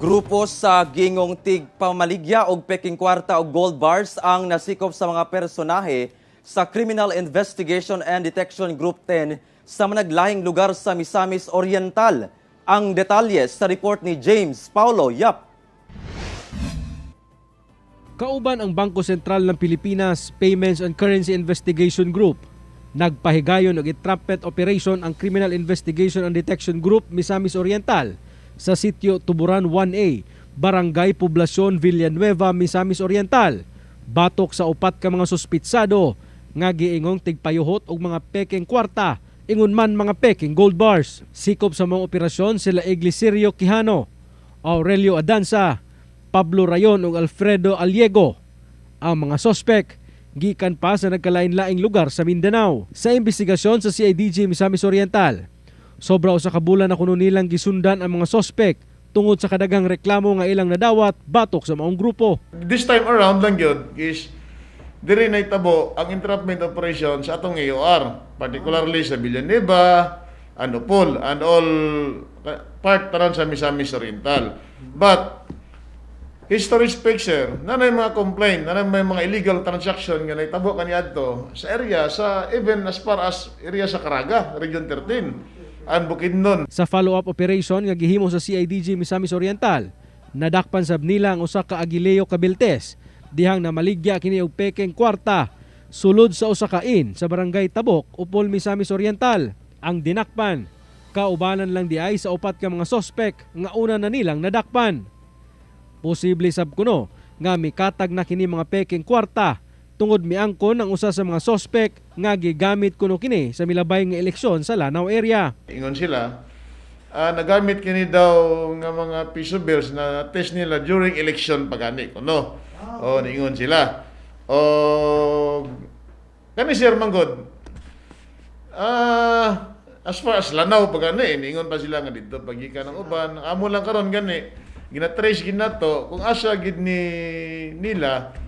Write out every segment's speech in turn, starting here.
Grupo sa giingong tig pamaligya og peking kwarta og gold bars ang nasikop sa mga personahe sa Criminal Investigation and Detection Group 10 sa managlahing lugar sa Misamis Oriental. Ang detalye sa report ni James Paulo Yap. Kauban ang Bangko Sentral ng Pilipinas Payments and Currency Investigation Group. Nagpahigayon og entrapment operation ang Criminal Investigation and Detection Group Misamis Oriental sa sitio Tuburan 1A, Barangay Poblacion Villanueva, Misamis Oriental. Batok sa upat ka mga suspitsado nga giingong tigpayuhot og mga pekeng kwarta, ingon man mga peking gold bars. Sikop sa maong operasyon sila Igliserio Quijano, Aurelio Adanza, Pablo Rayon ug Alfredo Aliego. Ang mga sospek gikan pa sa nagkalain-laing lugar sa Mindanao. Sa investigasyon sa CIDG Misamis Oriental, sobra 1 ka bulan na kuno nilang gisundan ang mga sospek tungod sa kadaghang reklamo nga ilang nadawat batok sa maong grupo. This time around lang yun is diri na itabo ang entrapment operation sa atong AOR, particularly sa Villanueva, and Opol, and all part tanan sa Misamis Oriental. But history speaks, sir, nanay mga complaint, nanay may mga illegal transaction nga naitabo kaniadto sa area sa even as far as area sa Caraga, Region 13, and Bukidnon. Sa follow-up operation nga gihimo sa CIDG Misamis Oriental, nadakpan sab nila ang usa ka Aguileo Cabiltes dihang namaligya kini og pekeng kwarta sulod sa usa ka inn sa Barangay Tabok, Opol, Misamis Oriental. Ang dinakpan, kaubanan lang diay sa upat ka mga sospek nga una na nilang nadakpan. Posible sab kuno nga mikatag na kini mga pekeng kwarta tungod miangkon ang usa sa mga sospek nga gigamit kuno kini sa milabay nga eleksyon sa Lanao area. Ingon sila, nagamit kini daw nga mga piso bills na test nila during election pa gani kuno. O niingon sila. O kani, sir, manggod. As far as Lanao pa gani, niingon pa sila nga didto pagikan ng uban. Amo lang karon gani gina-trace gid nato kung asa gid ni nila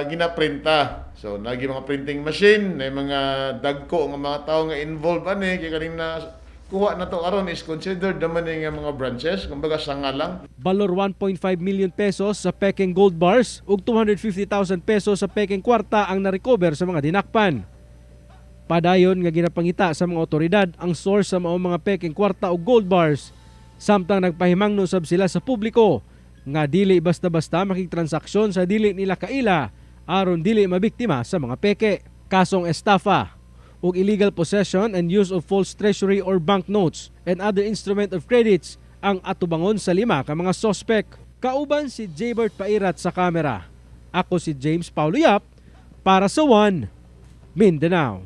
ginaprinta. So nagi mga printing machine, na mga dagko nga mga tao nga involved ani kay kaning na kuha na to karon is considered naman ni nga mga branches, kumbaga sanga lang. Balor 1.5 million pesos sa pekeng gold bars ug 250,000 pesos sa pekeng kwarta ang narecover sa mga dinakpan. Padayon nga ginapangita sa mga otoridad ang source sa maong mga pekeng kwarta ug gold bars samtang nagpahimangno sab sila sa publiko nga dili basta-basta makigtransaksyon sa dili nila kaila aron dili mabiktima sa mga peke. Kasong estafa ug illegal possession and use of false treasury or bank notes and other instrument of credits ang atubangon sa lima ka mga sospek. Kauban si Jabert Pairat sa kamera. Ako si James Paulo Yap para sa One Mindanao.